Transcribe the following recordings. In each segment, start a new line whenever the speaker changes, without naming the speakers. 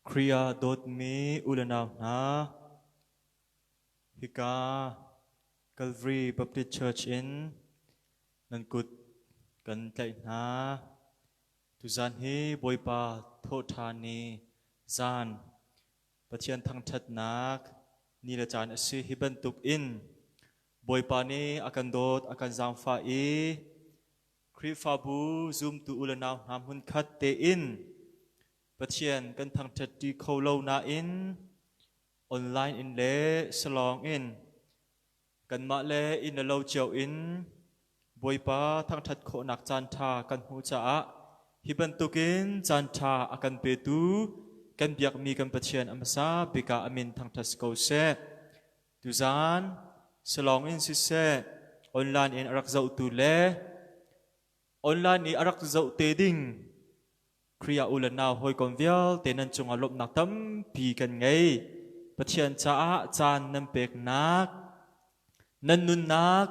Khrih ah dawtmi u le nau hna, hika Calvary Baptist Church in nan kut kan tlaih hna. Tuzan hi Bawipa thawhṭhan ni zan Pathian thangṭhatnak ni le caan a si. Hi bantuk in Bawipa nih a kan dawt, a kan zaangfah i Khrihfabu zumtu u le nau hna hmunkhat tein Pathian kan thangṭhat ṭi kho lo nain online in le salawng in kanmah le inn le lo cio in Bawipa thangṭhat khawhnak caanṭha kan hmuh caah hi bantukin caanṭha a kan petu kan biakmi kan Pathian a hmasa bik ah a min thangṭhat si ko seh. Tuzaan salawng in siseh online in a rak zohtu le online i a rak zoh te ding Khrih ah u le nau hawikom vialte nan cungah lawmhnak tampi kan ngei. Pathian caah caan nan peknak, nan nunnak,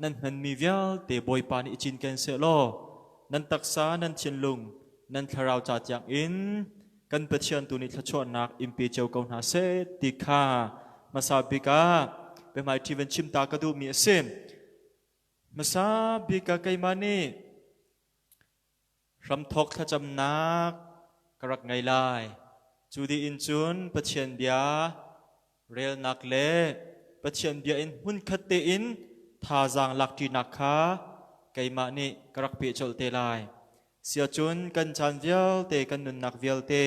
nan hmanmi vialte Bawipa nih i cinken sehlaw nan taksa, nan thinlung, nan thlarau ca tiang in kan Pathian tu nih thluachuahnak in pe cio ko hna seh ti kha hmasa bik ah biahmaiṭhi van chim ta ka duhmi a si. Hmasa bik ah keimah nih Hramthawk thlacamnak ka rak ngei lai. Cu dih in cun Pathian bia relnak le Pathian bia in hmunkhat tein thazaang lakṭinak kha keimah nih ka rak peh colh te lai. Siacun kan caan vialte, kan nunnak vialte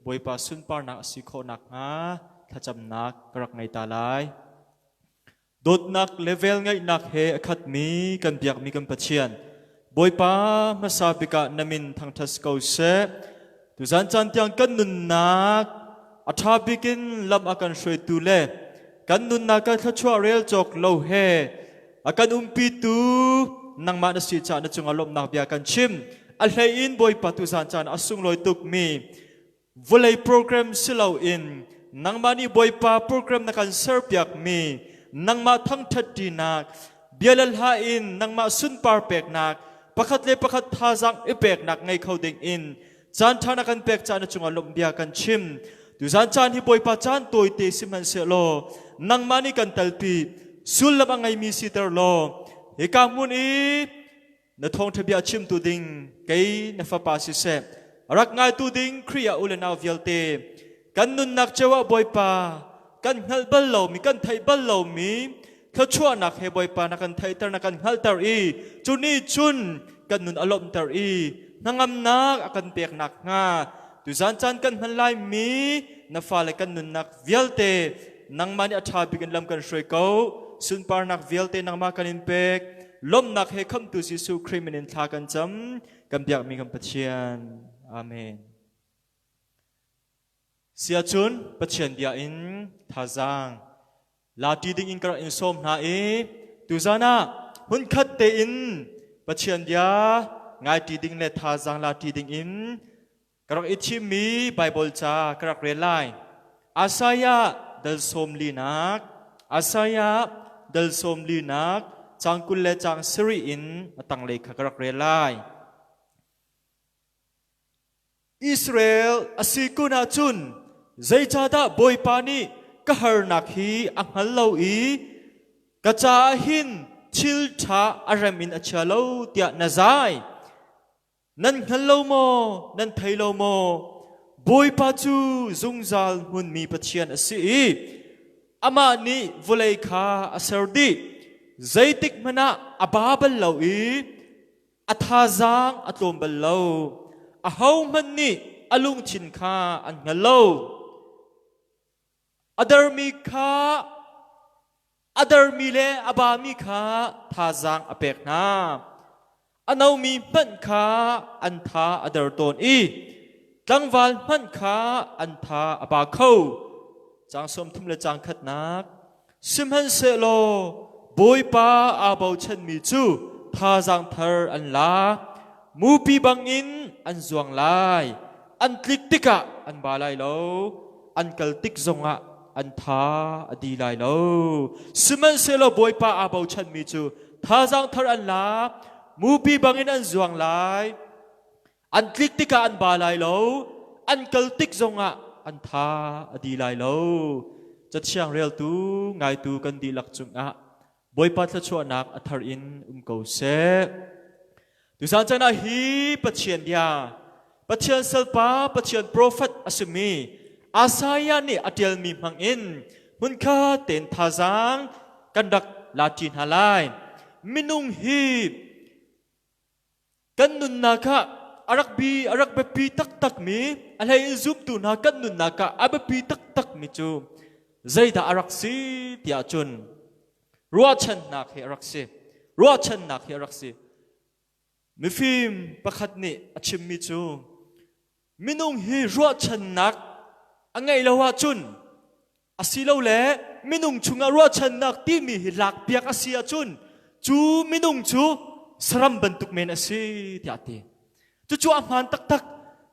Bawipa sunparnak a si khawh nakhnga thlacamnak ka rak ngei ta lai. Dawtnak le velngeihnak he a khatmi kan biakmi kan Pathian, Bawipa hmasa bik ah na min thangṭhat ko seh. Tuzan caan tiang kan nunnak a ṭha bik in lam a kan hruaitu le kan nunnak ah thluachuah rel cawk lo he a kan umpitu nangmah na si caah na cungah lawmhnak bia kan chim. A hlei in Bawipa tuzan caan a sunglawi tukmi Vawlei program si loin nangmah nih Bawipa program na kan serpiakmi nangmah thangṭhat ṭinak bia le hla in nangmah sunpar peknak pakhat le pakhat thazaang i peknak ngei kho ding in caan ṭha na kan pek caah na cungah lawmh bia kan chim. Tuzan caan hi Bawipa caan tawite sihmanhsehlaw nangmah nih kan telpi sullam a ngeimi siter law hika hmun i Na thawngṭha bia chimtu ding kei na fapa siseh, rak ngaitu ding Khrih ah u le nau vialte, kan nunnak cio ah Bawipa kan hngalh bal lomi, kan theih bal lomi thluachuahnak he Bawipa na kan theihter, na kan hngalhter i cu nih cun kan nun a lawmhter i hnangamnak a kan pek nakhnga tuzan caan kan hman laimi na fale kan nunnak vialte nangmah nih a ṭha bik in lam kan hruai ko. Sunparnak vialte nangmah kan in pek. Lawmhnak he khamhtu Jesuh Khrih min in thla kan cam. Kan biakmi kan Pathian. Amen. Siacun Pathian bia in thazaang lati ding in ka rak in sawm hna i tuzan ah hmunkhat tein Pathian bia ngaiti ding le thazaang lati ding in Ka rak i thimmi Baibal ca ka rak rel lai. Isaiah dal sawm linak, Isaiah dal sawm linak, caang 20 le caang sarih in a tanglei kha ka rak rel lai. Israel a si kun ahcun zeicahdah Bawipa nih ka harnak hi a hngal lo i ka caah hin thil ṭha a rem in a chia lo tiah na zai? Nan hngal lo maw? Nan thei lo maw? Bawipa cu zungzal hmunmi Pathian a si i amah nih vawlei kha a ser dih. Zeitik hmanh ah a ba bal lo i a thazaang a tlawm bal lo. Ahohmanh nih a lungthin kha an hngal lo. A dermi kha a dermi le a bami kha thazaang a pek hna. A nomi hmanh kha an tha a der tawn i tlangval hmanh kha an tha a ba kho. Caang 30 le caang khatnak Sihmanhsehlaw Bawipa aa bochanmi cu thazaang thar an la. Mupi bangin an zuang lai. An tlik tikah an ba lai lo. An kal tik zongah an tha a di lai lo. Sihmanhsehlaw Bawipa aa bochanmi cu thazaang thar an la, mupi bangin an zuang lai. An tlik tikah an ba lai lo, an kal tik zongah an tha a di lai lo. Cathiang reltu ngaitu kan dihlak cungah Bawipa thluachuahnak a thar in um ko seh. Tuzan caan ah hi Pathian bia, Pathian salpa, Pathian profet a simi Isaiah nih a ṭialmi hmangin hmunkhat tein thazaang kan rak la ṭi hna lai. Minung hi kan nunnak ah a rak bi a rak biapi taktakmi a hlei in zumtu hna kan nunnak ah a biapi taktakmi cu zeidah a rak si tiah cun ruahchannak hi a rak si. Ruahchannak hi a rak si. Mifim pakhat nih a chimmi cu minung hi ruahchannak a ngeih lo ahcun asilole minung chungah ruahchannak timi hi lakpiak a si ahcun cu minung cu saram bantuk men a si tiah a ti. Cucu a hmaan taktak.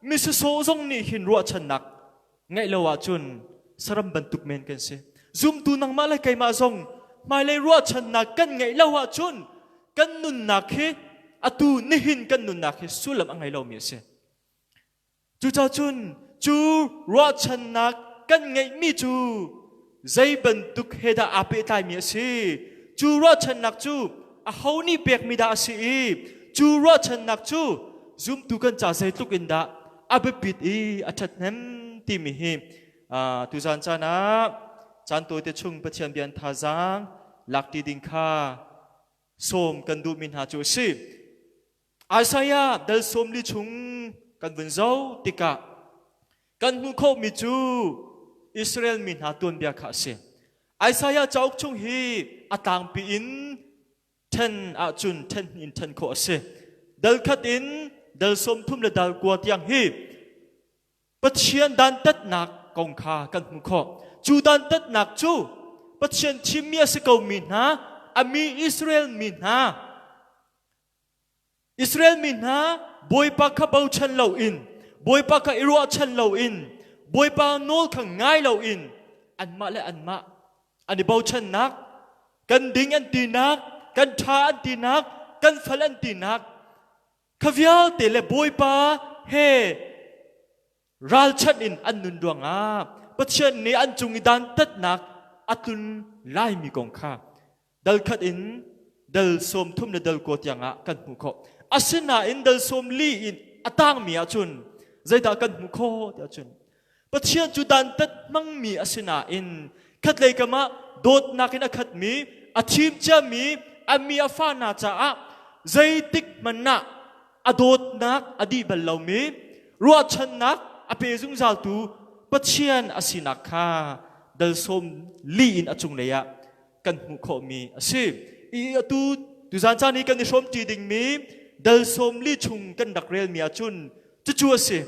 Misasawh zong nih hin ruahchannak ngeih lo ahcun saram bantuk men kan si. Zumtu nangmah le keimah zong hmailei ruahchannak kan ngeih lo ahcun kan nunnak hi atu nihin kan nunnak hi sullam a ngei lomi a si. Cucaah cun cu ruahchannak kan ngeihmi cu zei bantuk he dah aa pehtlaimi a si? Cu ruahchannak cu aho nih pekmi dah a si i cu ruahchannak cu zumtu kan ca zeitluk in dah a biapit i a ṭhathnem timi hi tuzan caan ah caan tawite chung Pathian bia in thazaang lakṭi ding kha sawm kan duhmi hna cu a si. Isaiah dal 40 chung kan vun zoh tikah kan hmuh khawhmi cu Israel mi hna tuanbia kha a si. Isaiah cauk chung hi a tlangpi in ṭhen ahcun ṭhen in ṭhen khawh a si. Dal khat in dal 30 le dal 9 tiang hi Pathian dantatnak kong kha kan hmuh khawh. Cu dantatnak cu Pathian thimmi a si komi hna, a mi Israel mi hna, Israel mi hna Bawipa kha bochan loin, Bawipa kha i ruahchan loin, Bawipa nawl kha ngai loin anmah le anmah an i bochannak, kan ding an tinak, kan ṭha an tinak, kan fal an tinak, Kha vialte le Bawipa he ralchanh in an nun ruangah Pathian nih an cung i dantatnak a tlun laimi kong kha dal khat in dal 30 le dal 9 tiangah kan hmuh khawh. Asinain dal 40 in a tangmi ahcun zeidah kan hmuh khawh tiah cun Pathian cu dantat hmangmi a si nain khatlei kam ah dawtnak in a khatmi, a thim ciami, a mi a fa hna caah zeitik hmanh ah a dawtnak a dih bal lomi, ruahchannak a pe zungzaltu Pathian a sinak kha dal 40 in a cunglei ah kan hmuh khawhmi a si. I atu tuzan caan i kan i hrawmṭi dingmi dal 40 chung kan rak relmi ahcun cucu a si.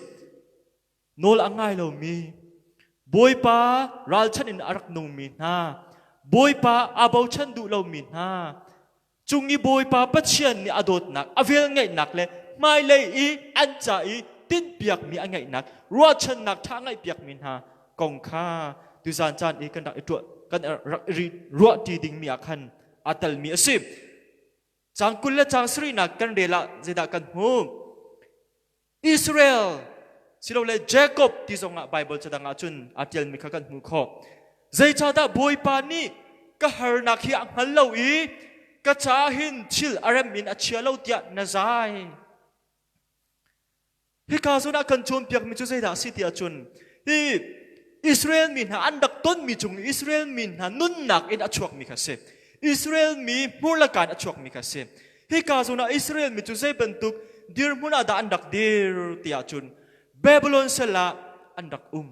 Nawl a ngai lomi, Bawipa ralchanh in a rak nungmi hna, Bawipa aa bochan duh lomi hna, cung i Bawipa Pathian nih a dawtnak, a velngeihnak le hmailei i an ca i tinhpiakmi a ngeihnak, ruahchannak ṭha a ngeihpiakmi hna kong kha tuzan caan i kan rak i tuah kan rak i ruahṭi dingmi ah khan aa telmi a si. Caang 20 le caang 7nak kan rel ah zeidah kan hmuh? Israel silole Jacob ti zongah Bible cadang ahcun aa ṭialmi kha kan hmuh khawh. Zeicahdah Bawipa nih ka harnak hi a hngal lo i ka caah hin thil a rem in a chia lo tiah na zai? Hika zawn ah kan cawnpiakmi cu zeidah a si ti ahcun hi Israel mi hna an rak tonmi cung Israel mi hna nunnak in a chuakmi kha a si. Israel mi hmurlakan a chuakmi kha a si. Hika zawn ah Israel mi cu zei bantuk dirhmun ah dah an rak dir ti ahcun Babylon sal ah an rak um.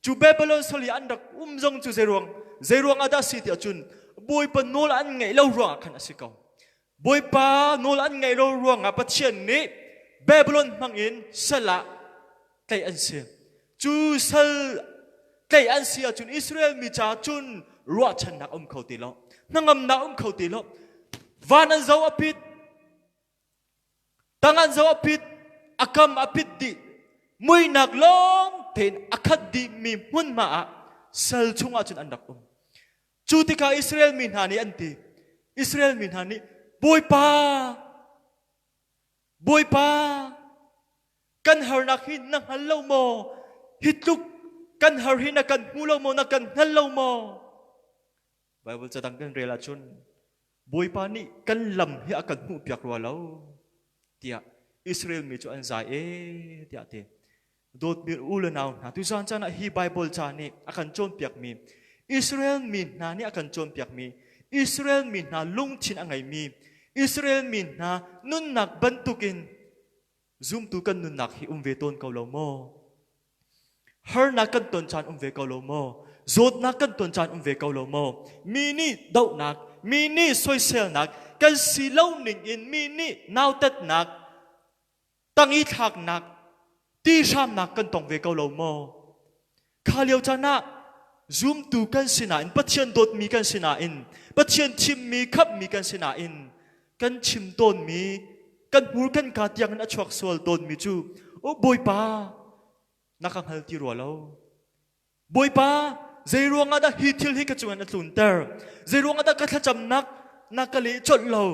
Cu Babylon sal i an rak um zong cu zeiruang zeiruang ah dah si ti ahcun Bawipa nawl an ngaih lo ruangah khan a si ko. Bawipa nawl an ngaih lo ruangah Pathian nih Babylon hmangin sal ah tlaih an si. Cu sal tlaih an si ahcun Israel mi caah cun ruahchannak um kho ti lo. Hnangamnak um kho ti lo. Van an zo a pit, tang an zo a pit, a kam a pit dih. Muinak lawng tein a khat dihmi hmunhma ah sal chungah cun an rak um. Cu tikah Israel mi hna nih an ti. Israel mi hna nih Bawipa, Bawipa, kan harnak hi na hngal lo maw? Hi tluk Kan har hi na kan hmu lo maw, na kan hngal lo maw? Bible cadang kan rel ahcun Bawipa nih kan lam hi a kan hmuhpiak rua lo tiah Israel mi cu an zai e tiah ti. Dawtmi u le nau hna, tuzan caan ah hi Bible ca nih a kan cawnpiakmi, Israel mi hna nih a kan cawnpiakmi, Israel mi hna lungthin a ngeimi, Israel mi hna nunnak bantukin zumtu kan nunnak hi um ve tawn ko lo maw? Harnak kan ton caan um ve ko lo maw? Zawtnak kan ton caan um ve ko lo maw? Mi nih dohnak, mi nih soiselnak, kan si lo ning in mi nih nautatnak, tang i thlaknak, ti hramnak kan tong ve ko lo maw? Kha lio caan ah zumtu kan si nain, Pathian dawtmi kan si nain, Pathian thimmi, khamhmi kan si nain, kan chim tawnmi, kan hmur kan kaa tiang in a chuak sual tawnmi cu, "Oh Bawipa, na ka hngal ti rua lo. Bawipa, zei ruangah dah hi thil hi ka cungah na tlunter? Zei ruangah dah ka thlacamnak na ka leh colh lo?"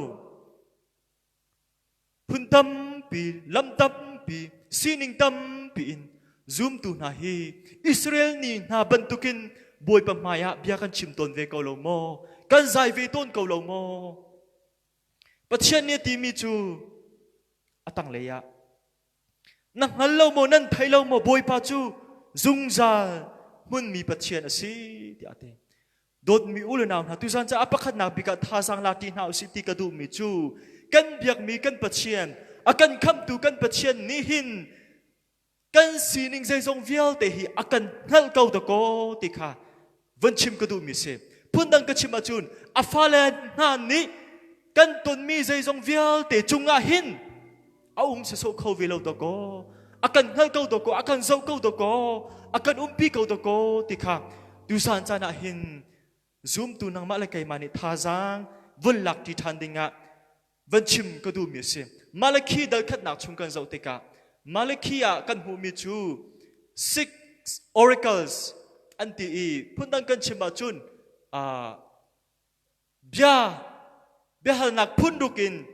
Phun tampi, lam tampi, sining tampi in zumtu hna hi Israel ni hna bantukin Bawipa hmaiah bia kan chim tawn ve ko lo maw? Kan zai ve tawn ko lo maw? Pathian nih a timi cu a tanglei ah na hngal lo maw, nan thei lo maw, Bawipa cu zungzal hmunmi Pathian a si tiah a ti. Dawtmi u le nau hna, tuzan caah pakhatnak bik ah thazaang la ṭi hna usih ti ka duhmi cu kan biakmi kan Pathian, a kan khamhtu kan Pathian nih hin kan sining zeizong vialte hi a kan hngalh ko dakaw ti kha von chim ka duhmi si. Phundang ka chim ahcun a fale hna nih kan tonmi zeizong vialte cungah hin a um sawsawh kho ve lo dakaw, a kan hngal ko dakaw, a kan zoh ko dakaw, a kan umpi ko dakaw ti kha tusan caan ah hin zumtu nangmah le keimah nih thazaang vun lak ṭi ṭhan dingah van chim ka duhmi a si. Malakhi dal khatnak chung kan zoh tikah Malakhi ah kan hmuhmi cu six oracles an ti i phundang kan chim ahcun bia biahalnak phun ruk in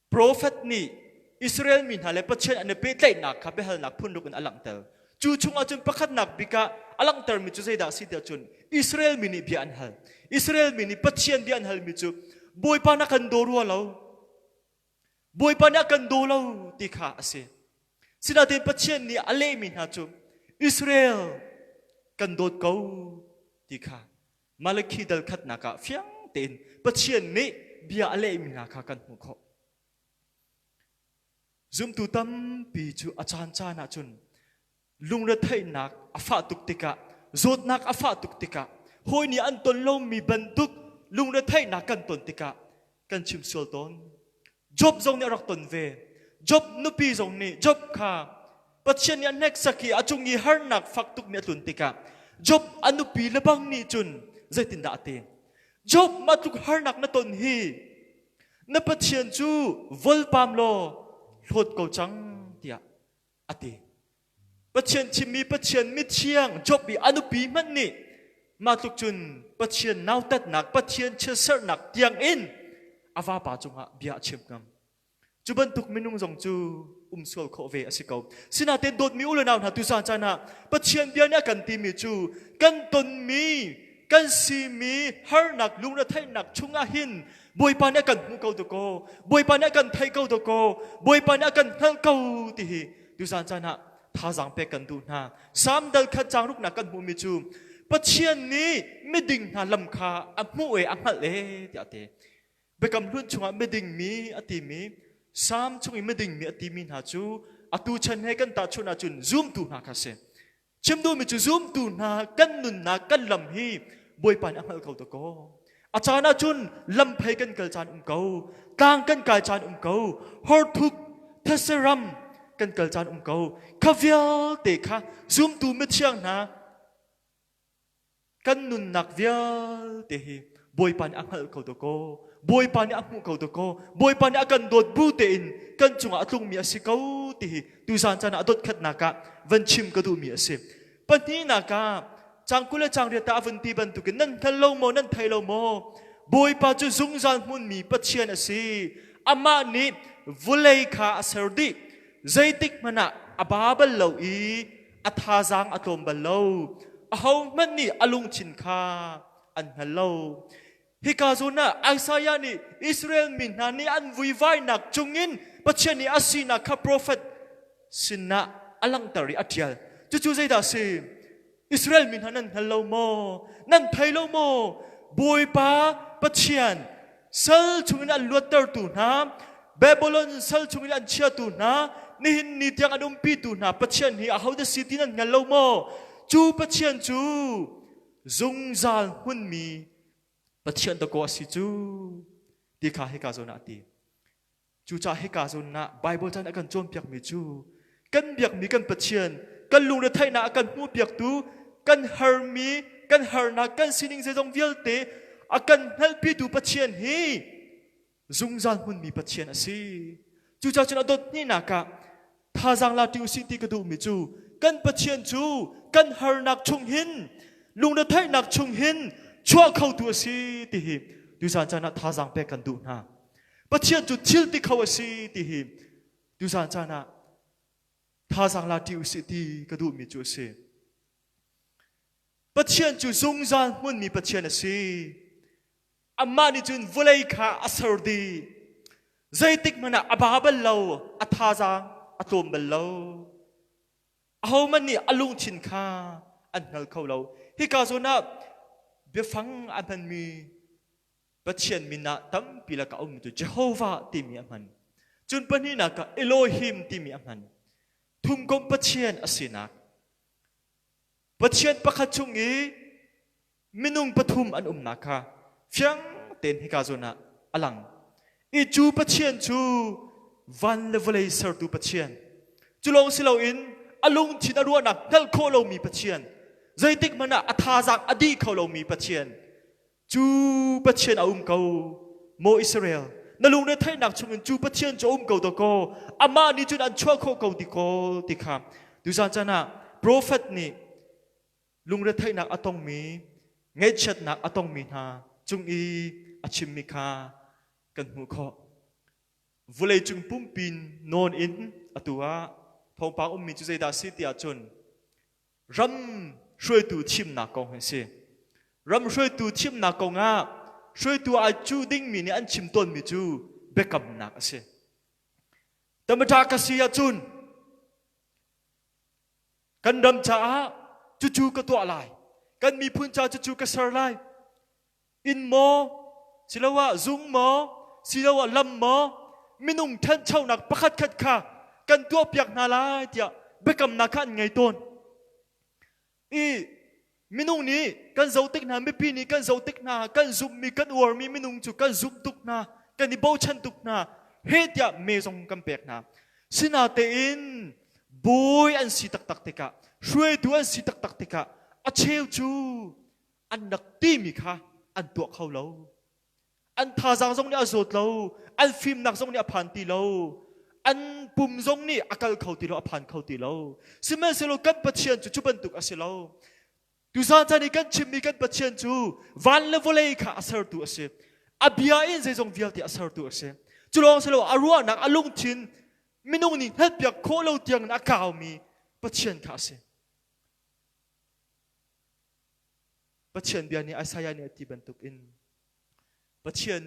Profet nih Israel mi hna le Pathian an i pehtlaihnak kha biahalnak phun ruk in a langhter. Cu chungah cun pakhatnak bik ah a langhtermi cu zeidah a si tiah cun Israel mi nih bia an hal. Israel mi nih Pathian bia an halmi cu Bawipa na kan daw rua lo. Bawipa nih a kan daw lo ti kha a si. Sinain Pathian nih a lehmi hna cu Israel kan dawt ko ti kha Malakhi dal khatnak ah fiang tein Pathian nih bia a lehmi hna kha kan hmuh khawh. Zumtu tampi cu a caancaan ahcun lungretheihnak a fah tuk tikah, zawtnak a fah tuk tikah, hawi nih an ton lomi bantuk lungretheihnak kan ton tikah kan chim sual tawn. Job zong nih a rak ton ve. Job nupi zong nih Job kha Pathian nih a hneksak i a cung i harnak fak tukmi a tlun tikah Job a nupi lebang nih cun zeitindah a ti? Job mah tluk harnak na ton hi na Pathian cu volpam law hlawt ko cang tiah a ti. Pathian chimmi Pathian mithiang Job i a nupi hmanh nih mah tluk cun Pathian nautatnak, Pathian chiatserhnak tiang in a vapa cungah bia a chim ngam. Cu bantuk minung zong cu um sual khawh ve a si ko. Sinain dawtmi u le nau hna tuzan caan ah Pathian bia nih a kan timi cu kan tonmi kan simi harnak lungretheihnak chungah hin Bawipa nih a kan hmuh ko dakaw, Bawipa nih a kan theih ko dakaw, Bawipa nih a kan hngalh ko ti hi tuzan caan ah thazaang pek kan duh hna. Salm dal khat caang ruknak kan hmuhmi cu Pathian nih miding hna lam kha a hmuh e a hngalh e tiah a ti. Biakam Hlun chungah miding mi a timi, Salm chung i miding mi a timi hna cu atu chan he kan tahchunh ahcun zumtu hna kha si. Chim duhmi cu zumtu hna kan nunnak kan lam hi Bawipa nih a hngalh ko dakaw. A caan ahcun lamphei kan kal caan um ko, tlang kan kai caan um ko, horthuk these ram kan kal caan um ko. Kha vialte kha zumtu mithiang hna Kan nunnak vialte hi Bawipa nih a hngalh ko dakaw, Bawipa nih a hmuh ko dakaw, Bawipa nih a kan dawt bu tein kan cungah a tlungmi a si ko ti hi tuzan caan ah a dawtkhatnak ah van chim ka duhmi a si. Pahnihnak ah cang 20 le cang riat ah a vun ti bantukin nan hngal lo maw, nan thei lo maw? Bawipa cu zungzal hmunmi Pathian a si. Amah nih vawlei kha a ser dih. Zeitik hmanh ah a ba bal lo i A thazaang a tlawm bal lo. Ahohmanh nih a lungthin kha an hngal lo. Hika zawn ah Isaiah nih Israel mi hna nih an vuivainak cungin Pathian nih a sinak kha profet sinah a langhter i a ṭial. Cucu zeidah a si? Israel mi hna nan hngal lo maw? Nan thei lo maw? Bawipa Pathian sal chungin an luattertu hna, Babylon sal chungin an chiatu hna, nihin ni tiang an umpitu hna Pathian hi ahodah si ti nan hngal lo maw? Cu Pathian cu zungzal hmunmi Pathian dakaw a si cu ti kha hika zawn ah a ti. Cucaah hika zawn ah Baibal caan a kan cawnpiakmi cu kan biakmi kan Pathian, kan lungretheihnak a kan hmuhpiaktu, kan harmi, kan harnak, kan sining zeizong vialte a kan hngalhpitu Pathian hi zungzal hmunmi Pathian a si. Cucaah cun a dawt hnihnak ah thazaang la ṭi usih ti ka duhmi cu kan Pathian cu kan harnak chung hin lungretheihnak chung hin chuah khotu a si ti hi tuzan caan ah thazaang pek kan duh hna. Pathian cu thil ti kho a si ti hi tuzan caan ah thazaang la ṭi usih ti ka duhmi cu a si. Pathian cu zungzal hmunmi Pathian a si. Amah nih cun vawlei kha a ser dih. Zeitik hmanh ah a ba bal lo, a thazaang a tlawm bal lo. Ahohmanh nih a lungthin kha an hngal kho lo. Hika zawn ah biafang a hmanmi Pathian min ah tampi lakah a ummi cu Jehovah timi a hman. Cun pahnihnak ah Elohim timi a hman. Thumkomh Pathian a sinak. Pathian pakhat chung i minung pathum an umnak kha fiang tein hika zawn ah a lang. I cu Pathian cu van le vawlei sertu Pathian, cu lawng si loin a lungthin a ruahnak hngalh khawh lomi Pathian, zeitik hmanh ah a thazaang a dih kho lomi Pathian, cu Pathian a um ko. Maw Israel, na lungretheihnak chungin cu Pathian cu a um ko dawkaw, amah nih cun an chuah khawh ko ti kaw ti kha tuzan caan ah profet nih lungretheihnak a tongmi, ngaihchiatnak a tongmi hna cung i a chimmi kha kan hmuh khawh. Vawleicung pumpi nawn in atu ah thawngpang ummi cu zeidah a si ti ahcun ram hruaitu thimnak kong hi a si. Ram hruaitu thimnak kong ah hruaitu ai cu dingmi nih an chim tawnmi cu biakamnak a si. Tamata ka si ahcun Kan ram caah cucu ka tuah lai. Kan miphun ca cucu ka ser lai. Inn maw, siloah zung maw, siloah lam maw, minung ṭhanchonak pakhatkhat kha kan tuahpiak hna lai tiah biakamnak kha an ngei tawn. I minung nih kan zoh tik hna, mipi nih kan zoh tik hna, kan zumhmi, kan uarmi minung cu kan zumh tuk hna, kan i bochan tuk hna, he tiah me zong kan pek hna. Sinatein bawi an si taktak tikah, hruaitu an si taktak tikah a cheu cu an rak timi kha an tuah kho lo. An thazaang zong nih a zawt lo, an fimnak zong nih a phan ti lo, an pum zong nih a kal kho ti lo, a phan kho ti lo. Sihmanhsehlaw kan Pathian cu cu bantuk a si lo. Tuzaan caan i kan chimmi kan Pathian cu van le vawlei kha a sertu a si. A bia in zeizong vialte a sertu a si. Cu lawng si lo, a ruahnak, a lungthin minung nih hngalhpiak khawh lo tiangin a kaumi Pathian kha a si. Pathian bia nih Isaiah nih a ti bantukin Pathian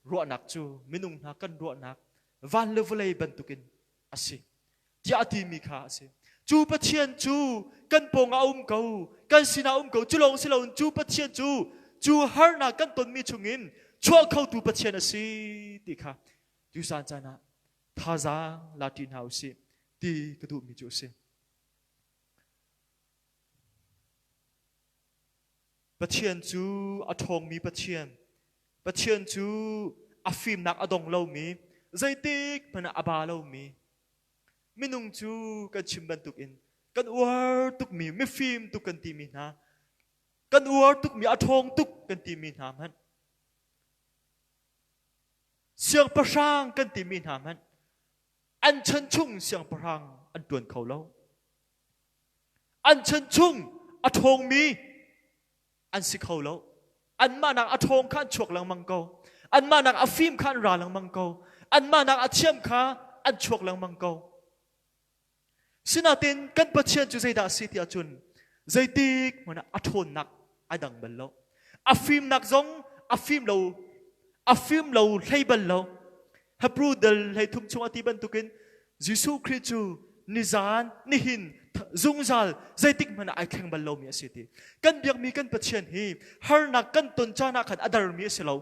ruahnak cu minung hna kan ruahnak van le vawlei bantukin a si tiah a timi kha a si. Cu Pathian cu kan pawngah a um ko, kan sinah a um ko. Cu lawng si loin cu Pathian cu cu harnak kan tonmi chungin chuah khotu Pathian a si ti kha tuzaan caan ah thazaang la ṭi hna usih ti ka duhmi cu a si. Pathian cu a ṭhawngmi Pathian, Pathian cu a fimnak a dong lomi, zeitik hmanh ah a ba lomi, minung cu kan chim bantukin kan uar tukmi, mifim tuk kan timi hna, kan uar tukmi, a ṭhawng tuk kan timi hna hmanh, siangpahrang kan timi hna hmanh, an chan chung siangpahrang an ṭuan kho lo. An chan chung a ṭhawngmi an si kho lo. Anmah nak a ṭhawng kha an chuak lengmang ko. Anmah nak a fim kha an ra lengmang ko. Anmah nak a thiam kha an chuak lengmang ko. Sinain kan Pathian cu zeidah a si ti ahcun zeitik hmanh ah a ṭhawnnak ai dang bal lo. A fimnak zong a fim lo, a fim lo hlei bal lo. Hebrew dal 13 chung a ti bantukin Jesuh Khrih cu nizan, nihin, zungzal zeitik hmanh ah ai thleng bal lomi a si ti. Kan biakmi kan Pathian hi harnak kan ton caan ah khan a dermi a si lo.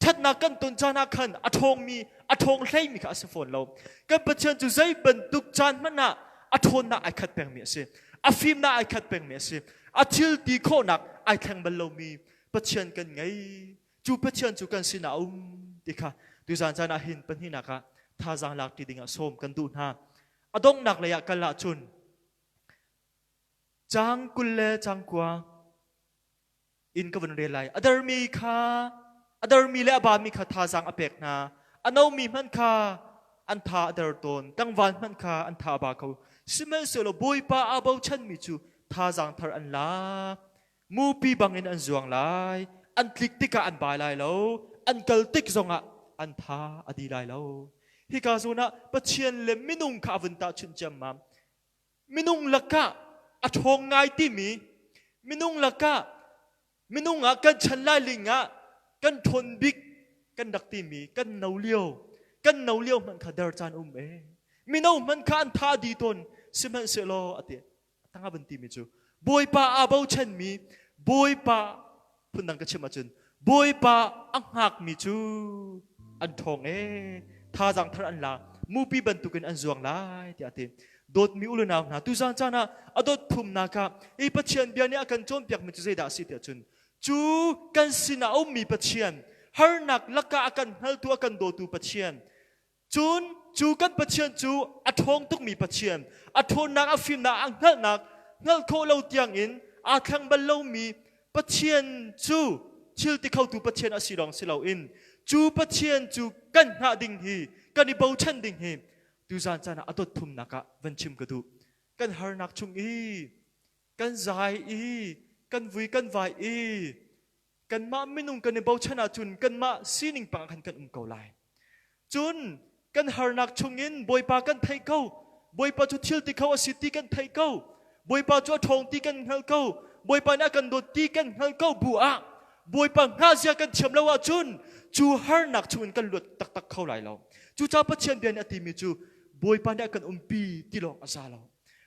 Ṭhatnak kan ton caan ah khan a ṭhawngmi, a ṭhawng hleimi kha a si fawn lo. Kan Pathian cu zei bantuk caan hmanh ah a ṭhawnnak ai khat pengmi a si. A fimnak ai khat pengmi a si. A thil ti khawhnak ai thleng bal lomi Pathian kan ngei. Cu Pathian cu kan sinah a um ti kha tuzan caan ah hin pahnihnak ah thazaang lak ṭi dingah sawm kan duh hna. A donghnak lei ah kal ahcun caang 20 le caang 9 in ka vun rel lai. A dermi kha a dermi le a bami kha thazaang a pek hna. A nomi hmanh kha an tha a der tawn. Tlangval hmanh kha an tha a ba kho. Sihmanhsehlaw Bawipa aa bochanmi cu thazaang thar an la. Mupi bangin an zuang lai. An tlik tikah an bai lai lo. An kal tik zongah an tha a di lai lo. Hika zawn ah Pathian le minung kha a vun tahchunh ciammam. Minung lakah a ṭhawng ngai timi, minung lakah minung ah kan chan lai ling ah kan ṭhawn bik kan rak timi kan no lio, kan no lio hmanh kha der caan um ee. Mino hmanh kha an tha di tawn. Sihmanhsehlaw a ti. Tanga van timi cu Bawipa aa bochanmi Bawipa phundang ka chim ahcun Bawipa a hngakmi cu an ṭhawng ee thazaang thar an la mupi bantukin an zuang lai tiah a ti. Dawtmi u le nau hna tuzaan caan ah a dawt thumnak ah hi Pathian bia nih a kan cawnpiakmi cu zeidah a si tiah cun cu kan sinah a ummi Pathian harnak lakah a kan hngaltu a kan dawtu Pathian Cun cu kan Pathian cu a ṭhawng tukmi Pathian, a ṭhawnnak, a fimnak, a hngalhnak hngalh khawh lo tiangin aa thleng bal lomi Pathian cu thil ti khotu Pathian a si lawng si loin cu Pathian cu kan hngah ding hi, kan i bochan ding hi tuzaan caan ah a dot thumnak ah van chim ka duh. Kan harnak chung i, kan zai i, kan vui kan vai i, kanmah minung kan i bochan ahcun kanmah sining pang khan kan um ko lai. Cun kan harnak chungin Bawipa kan theih ko. Bawipa cu thil ti kho a si ti kan theih ko. Bawipa cu a ṭhawng ti kan hngalh ko. Bawipa nih a kan dawt ti kan hngalh ko bu ah Bawipa hngahzia kan thiam lo ahcun cu harnak chungin kan luat taktak kho lai lo. Cucaah Pathian bia nih a timi cu Bawipa nih a kan umpi ti lawng a za lo.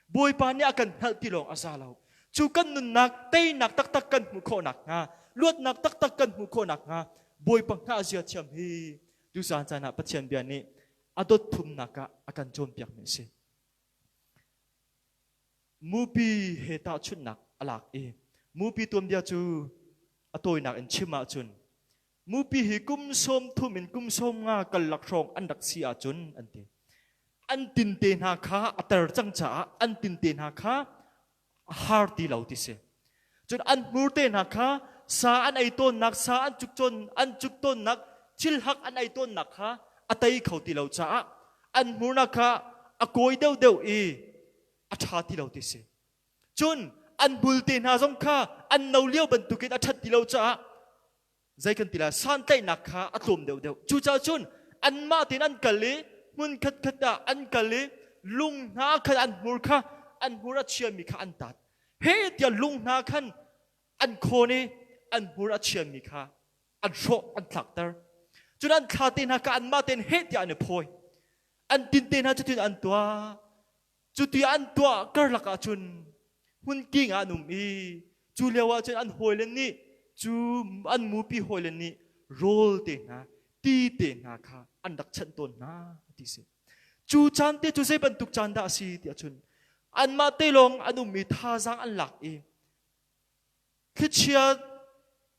Bawipa nih a kan hngalh ti lawng a za lo. Cu kan nunnak teinak taktak kan hmuh khawh nakhnga, luatnak taktak kan hmuh khawh nakhnga Bawipa hngahzia thiam hi tuzaan caan ah Pathian bia nih a dot thumnak ah a kan cawnpiakmi a si. Mupi he tahchunhnak a lak i mupi tuanbia cu a tawinak in chim ahcun Mupi hi kum 30 in kum 50 kal lak hrawng an rak si ahcun an ti. An tinte hna kha a ter cang caah an tinte hna kha a har ti lo ti si. Cun an hmur te hna kha sa an ei tawnnak, sa an cuk cawn, an cuk tawnnak, thil hak an ei tawnnak kha a tei kho ti lo caah an hmurnak kha a kawi deuhdeuh i a ṭha ti lo ti si. Cun an hmul te hna zong kha an no lio bantukin a ṭhat ti lo caah zei kan ti lai santlaihnak kha a tlawm deuhdeuh. Cucaah cun anmah tein an kal i hmun khatkhat ah an kal i lung hna khan an hmur kha an hmur a chiami kha an tat. He tiah lung hna khan an khawn i an hmur a chiami kha an hrawh an thlakter. Cun an thla te hna kha anmah tein heh tiah an i phawi. An tin te hna cutin an tuah. Cuti an tuah karlak ah cun hmunking ah an um i cu lio ah cun an hawile nih cu an mupi hawile nih rawl te hna ti te hna kha an rak chanh tawn hna ti si. Cu caan te cu zei bantuk caan dah a si tiah cun anmah te lawng an um i thazaang an lak i thlichia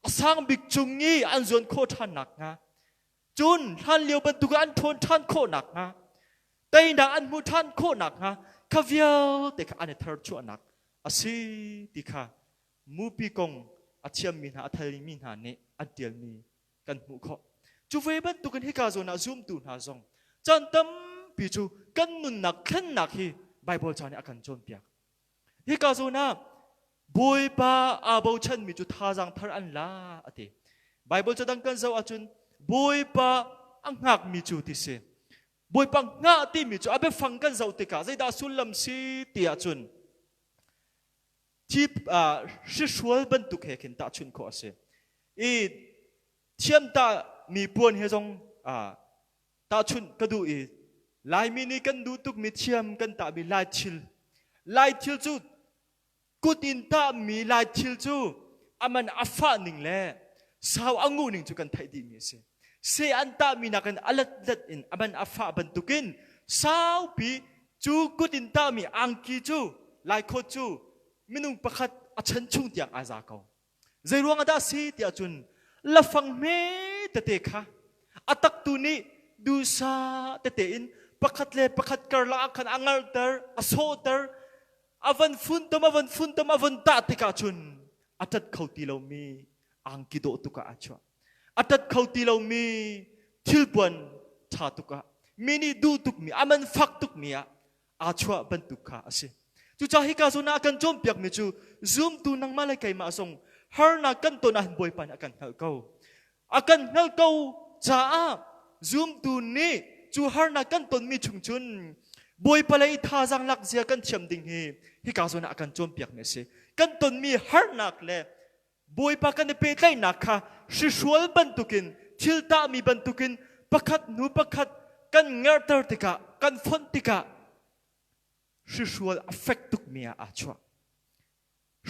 a sang bik cung i an zuan khawh ṭhan nakhnga cun hlanlio bantuk an ṭhawn ṭhan khawh nakhnga teinak an hmuh ṭhan khawh nakhnga kha vialte kha an i tharchuahnak a si ti kha mupi kong a thiammi hna a thalmi hna nih an ṭialmi kan hmuh khawh. Cu ve bantukin hika zawn ah zumtu hna zong caan tampi cu kan nunnak thlennak hi Baibal ca nih a kan cawnpiak. Hika zawn ah Bawipa aa bochanmi cu thazaang thar an la a ti. Baibal ca dang kan zoh ahcun Bawipa a hngakmi cu ti si. Bawipa hngah timi cu a biafang kan zoh tikah zeidah sullam si ti ahcun thi hrihrual bantuk he khin tahchunh khawh a si. I thiamtah mi puan he zong tahchunh ka duh i Laimi nih kan duh tukmi thiam kan tahmi Lai thil. Lai thil cu kut in tahmi Lai thil cu a man a fah ning le sau a nguh ning cu kan theih dihmi a si. Se an tahmi nakin a letlet in a man a fah bantukin saupi cu kut in tahmi angki cu laikhawt cu minung pakhat a chan chung tiang aa za ko. Zei ruang ah dah si tiah cun lafang hme tete kha a taktu nih duhsah tete in pakhat le pakhat karlak ah khan a ngarter, a sawhter, a van funtom, a van funtom, a van tah tikah cun a ṭat kho ti lomi angki dawh tuk ah aa chuah. A ṭat kho ti lomi thilpuan ṭha tuk ah mi nih duh tukmi, a man fak tukmi ah aa chuah bantuk kha a si. Cucaah hika zawn ah a kan cawnpiakmi cu zumtu nangmah le keimah zong harnak kan ton ahhin Bawipa nih a kan hngalh ko. A kan hngalh ko caah zumtu nih cu harnak kan tonmi chung cun Bawipa lei thazaang lak zia kan thiam ding hi hika zawn ah a kan cawnpiakmi a si. Kan tonmi harnak le Bawipa kan i pehtlaihnak kha hrihrual bantukin thil tahmi bantukin pakhat hnu pakhat kan ngerhter tikah kan fonh tikah hrihrual a fek tukmi ah aa chuah.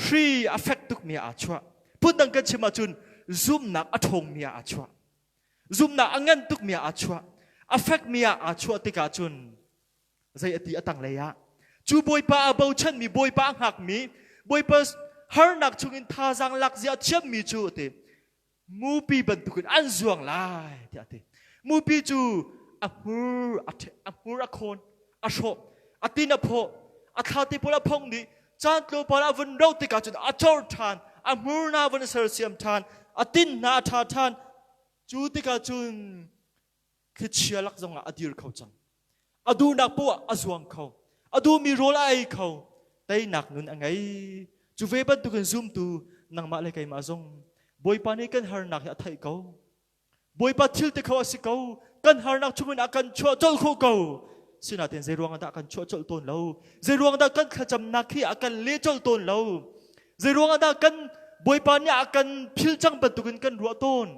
Hri a fek tukmi ah aa chuah. Phundang kan chim ahcun zumhnak a ṭhawngmi ah aa chuah. Zumhnak a ngan tukmi ah aa chuah. A fekmi ah aa chuah tikah cun zei a ti a tanglei ah cu Bawipa a bochanmi Bawipa a hngakmi Bawipa harnak chungin thazaang lak zia a thiammi cu a ti mupi bantukin an zuang lai tiah a ti mupi cu a hmur a hmur a khawn a hrawh a tin a phawh a thlate pawl a phong dih caan tlawmpal a vun ro tikah cun a cor ṭhan a hmur na vun sersiam ṭhan a tin hna a ṭha ṭhan cu tikah cun thlichia lak zongah a dir kho cang. A duhnak poah a zuang kho. A duhmi rawl a ei kho. Teinak nun a ngei. Cu ve bantukin zumtu nangmah le keimah zong Bawipa nih kan harnak hi a theih ko. Bawipa thil te kho a si ko. Kan harnak chungin a kan chuah colh khawh ko. Sinain zei ruang dah kan chuah colh tawn lo? Zei ruang dah kan thlacamnak hi a kan leh colh tawn lo? Zei ruang dah kan Bawipa nih a kan phil cang bantukin kan ruah tawn?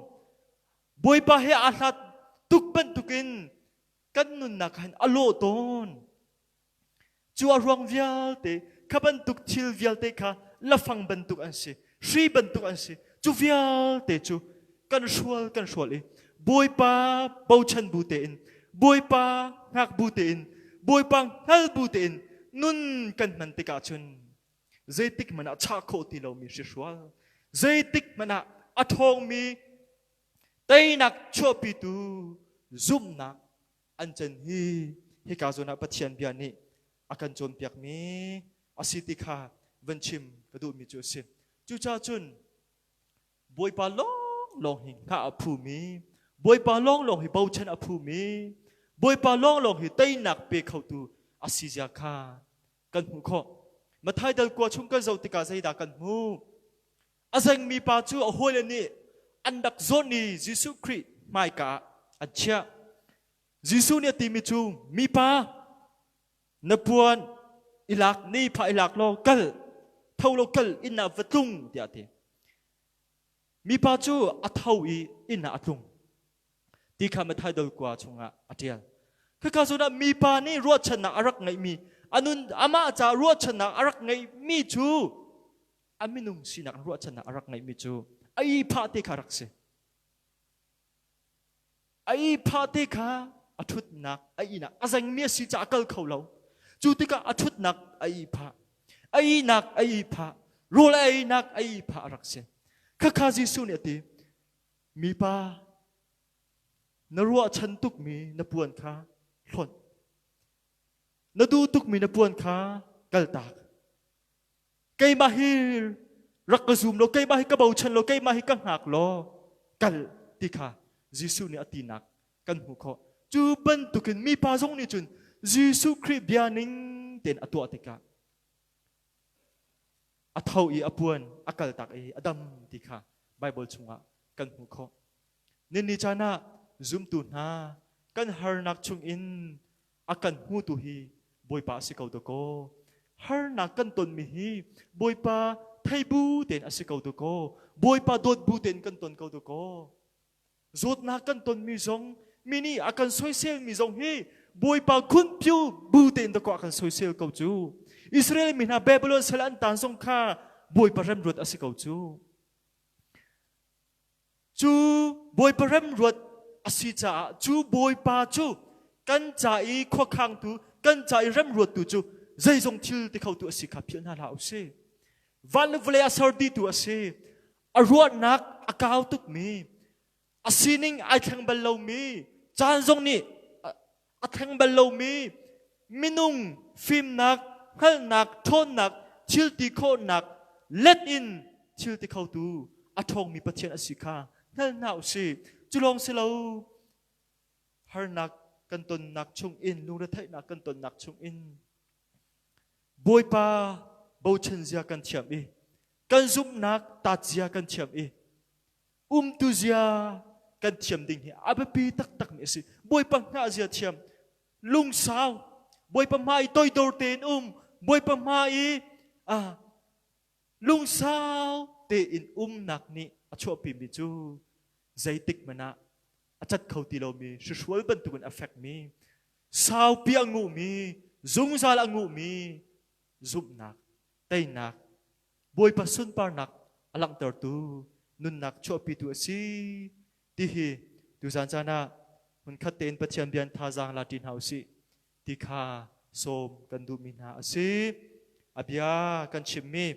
Bawipa he aa hlat tuk bantukin kan nunnak hin a lawh tawn. Cu a ruang vialte, kha bantuk thil vialte kha lafang bantuk an si, hri bantuk an si. Cu vialte cu kan hrual kan hrual i Bawipa bochan bu tein, Bawipa hngak bu tein, Bawipa hngal bu tein nun kan hman tikah cun zeitik hmanh ah chah khawh ti lomi hrihrual zeitik hmanh ah a ṭhawngmi teinak chuahpitu zumhnak an can hi hika zawn ah Pathian bia nih a kan cawnpiakmi a si ti kha van chim ka duhmi cu a si. Cucaah cun Bawipa lawnglawng hi hngah a phumi, Bawipa lawnglawng hi bochan a phumi, Bawipa lawnglawng hi teinak pe khotu a si zia kha kan hmuh khawh. Matthai dal kua chung kan zoh tikah zeidah kan hmuh? A zengmi pa cu a hawile nih an rak zawn i Jesuh Khrih hmaika ah an chiah. Jesuh nih a timi cu mipa na puan i lak ni pha i lak law kal tho law kal inn ah va tlung tiah a ti. Mipa cu a tho i inn ah a tlung. Ti kha Matthai dal kua chungah a ṭial. Khaka zawn ah mipa nih ruahchannak a rak ngeihmi, a nun amah caah ruahchannak a rak ngeihmi cu a minung sinak ruahchannak a rak ngeihmi cu a ihphah te kha rak si. A ihphah te kha a ṭhutnak a ihnak a zengmi a si caah a kal kho lo. Cu tikah a ṭhutnak a ihphah, a ihnak a ihphah, rawl a einak a ihphah a rak si. Khakha Jesuh nih a ti, mipa na ruahchan tukmi na puan kha hlonh. Na duh tukmi na puan kha kaltak. Keimah hi rak ka zum law, keimah hi ka bochan law, keimah hi ka hngak law, kal ti kha Jesuh nih a tinak kan hmuh khawh. Cu bantukin mipa zong nih cun Jesuh Khrih bia ning tein a tuah tikah a tho i a puan a kaltak i a dam ti kha Baibal chungah kan hmuh khawh. Ninni caan ah zumtu hna. Kan harnak chungin a kan hmutu hi Bawipa a si ko dakaw. Harnak kan tonmi hi Bawipa thei bu tein a si ko dakaw. Bawipa dawt bu tein kan ton ko dakaw. Zawtnak kan tonmi zong mi nih a kan soiselmi zong hi Bawipa khunpyu bu tein dakaw a kan soisel ko cu. Israel mi hna Babylon sal an tan zong kha Bawipa remruat a si ko cu. Cu Bawipa remruat a si caah cu Bawipa cu kan ca i khuakhangtu, kan ca i remruattu cu zeizong thil ti khotu a si kha philh hna hlah u sih. Van le vawlei a ser dihtu a si. A ruahnak a kau tukmi, a sining ai thleng bal lomi, caan zong nih a thleng bal lomi minung fimnak, hngalhnak, ṭhawnnak, thil ti khawhnak let in thil ti khotu a ṭhawngmi Pathian a si kha hngal hna u sih. Cu lawng si lo, harnak kan tonnak chungin, lungretheihnak kan tonnak chungin Bawipa bochan zia kan thiam i kan zumhnak taat zia kan thiam i umtu zia kan thiam ding hi a biapi taktakmi a si. Bawipa hngah zia thiam, lungsau, Bawipa hmai i toidor tein um, Bawipa hmai i ah, lungsau tein umnak nih a chuahpimi cu zeitik hmanh ah a cat kho ti lomi hrihrual bantukin a fekmi saupi a nguhmi zungzal a nguhmi zumhnak teinak Bawipa sunparnak a langhtertu nunnak chuahpitu a si ti hi tuzan caan ah hmunkhat tein Pathian bia in thazaang la ṭi hna usih ti kha sawm kan duhmi hna a si. A bia kan chimmi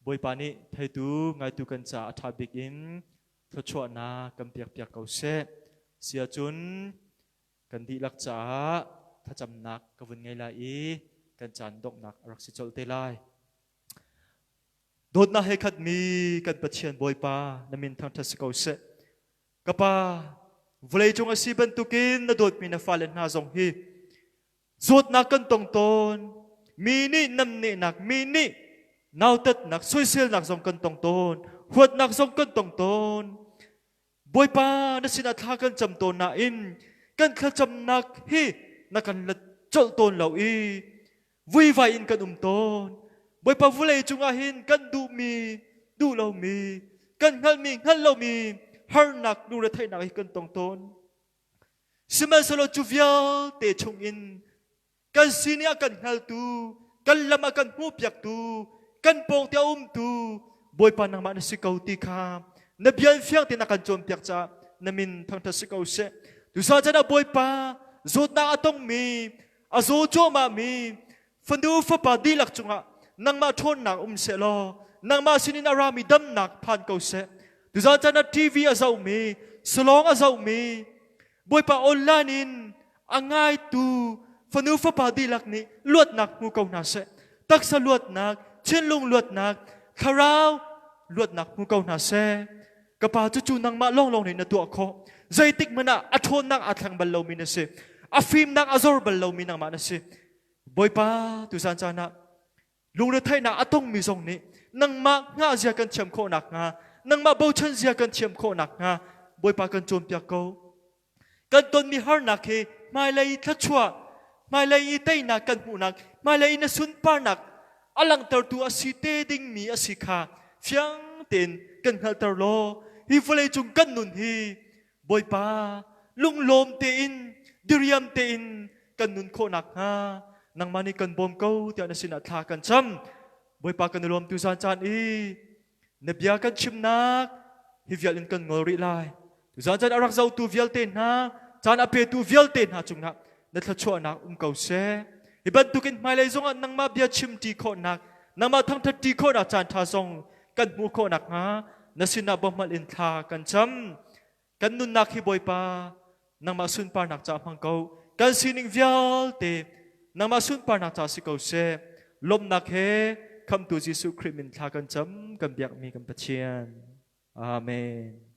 Bawipa nih theitu ngaitu kan caah a ṭha bik in thluachuahnak kan pekpiak ko seh. Si ahcun kan dihlak caah thlacamnak ka vun ngei lai i kan caan donghnak a rak si colh te lai. Dawtnak he khatmi kan Pathian Bawipa na min thangṭhat si ko seh. Ka Pa, vawleicung a si bantukin na dawtmi na fale hna zong hi zawtnak kan tong tawn. Mi nih namnehnak, mi nih nautatnak, soiselnak zong kan tong tawn. Huatnak zong kan tong tawn. Bawipa na sinah thla kan cam tawn nain kan thlacamnak hi na kan let colh tawn lo i vuivai in kan um tawn. Bawipa vulei cungah hin kan duhmi, duh lomi, kan hngalhmi, hngalh lomi harnak, lungretheihnak hi kan tong tawn. Sihmanhsehlaw cu vialte chungin kan sining a kan hngaltu, kan lam a kan hmuhpiaktu, kan pawngte a umtu Bawipa nangmah na si ko ti kha na bia in fiang tein a kan cawnpiak caah na min thangṭhat si ko seh. Tusa chan ah Bawipa zawtnak a tongmi, a zaw cuahmahmi fanu fapa dihlak cungah nangmah ṭhawnnak um seh law nangmah sinin a rami damnak phan ko seh. Tuzan chan ah TV a zohmi, salawng a zohmi, Bawipa online in a ngaitu fanu fapa dihlak nih luatnak hmu ko hna seh. Taksa luatnak, thinlung luatnak, thlarau luatnak hmu ko hna seh. Ka pa cucu nangmah lawnglawng nih na tuah khawh. Zeitik hmanh ah a ṭhawnnak aa thleng bal lomi na si. A fimnak a zor bal lomi nangmah na si. Bawipa tuzan caan ah lungretheihnak a tongmi zong nih nangmah hngah zia kan thiam khawh nakhnga nangmah bochan zia kan thiam khawh nakhnga Bawipa kan cawnpiak ko. Kan tonmi harnak hi hmailei thluachuah, hmailei i teinak kan hmuhnak, hmailei i na sunparnak a langhtertu a si te dingmi a si kha fiang tein kan hngalhter law hi vawleicung kan nun hi Bawipa lunglawm tein diriam tein kan nun khawh nakhnga nangmah nih kan bawm ko tiah na sinah thla kan cam. Bawipa kan i lawm tuzan caan i na bia kan chimnak hi vial in kan ngol rih lai. Tuzan caan a rak zohtu vialte hna, caan a petu vialte hna cungah na thluachuahnak um ko seh. Hi bantukin hmailei zongah nangmah bia chim ṭi khawhnak, nangmah thangṭhat ṭi khawhnak caan ṭha zong kan hmuh khawh nakhnga na sinah bawmhmal in thla kan cam. Kan nunnak hi Bawipa nangmah sunparnak caah hmang ko. Kan sining vialte nangmah sunparnak caah si ko seh. Lawmhnak he Khamhtu Jesuh Khrih min thla kan cam kan biakmi kan Pathian. Amen.